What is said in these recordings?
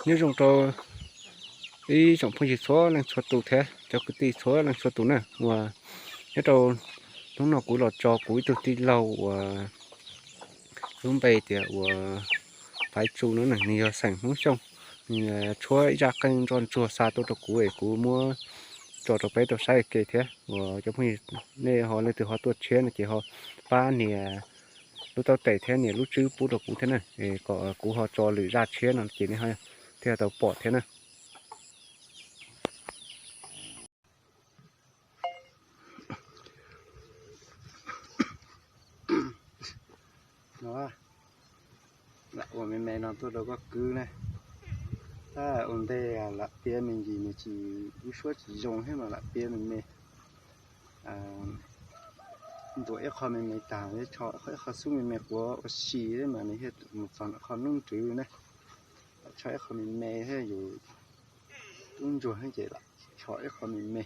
Nyob zoo rau ib tsoom phooj ywg txhua leej txhua tus thiab cov kwv tij txhua leej txhua tus na, uas nyob rau hnub no kuv los tso kuv ib tug tij laug uas lub npe tias uas Paiv Tsu no na, nws yog xeem Hmoob Xyooj. Nws tshuab ib zaj qeej ntsoj ntsuag xa tuaj rau kuv es kuv muab tso rau peb tau saib ua ke thiab. Uas cov phooj ywg nej ho leej twg ho tuaj tshiab no ces ho pab nias lub taub tes thiab nias lub tswb pub rau kuv thiab na, kom kuv ho tso lwm zaj tshiab no ces nej thiaj tau pom thiab na. Lam ua me me no tuaj rau koj kwv na. Ua ntej lam piav me ntsis nws tsis, lub suab tsis zoo thiab mas lam piav me me. Ntuas ib qho me me tag, tsho ib qho xub me me quav ua si mas nws thiaj mus txog ntawm qhov noob nrwv na. Tsho ib qho me me thiab yus tub ntsuag thiab ces lam tsho ib qho me me.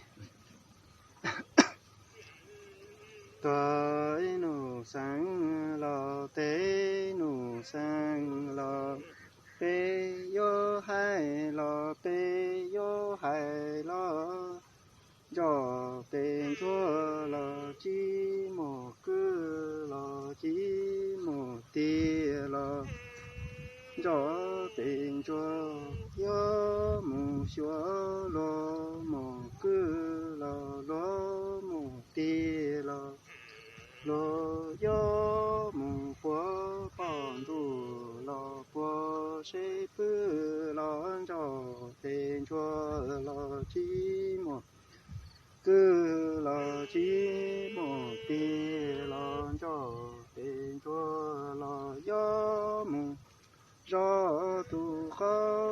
Tuag ib nus xeev los, teg ib nus xeev los, peb yuav hais los, peb yuav hais los, nroj pes ntsuag los tsis muaj kwv los tsis muaj tij los, nroj pes ntsuag yuav mus xyuas luag muaj kwv los luag muaj tij los, luag yuav mus puag poj ntuj los puag seb pw los, nroj pes ntsuag los tsis muaj kwv los tsis muaj tij los, nroj pes ntsuag los yuav mus zov tus qhov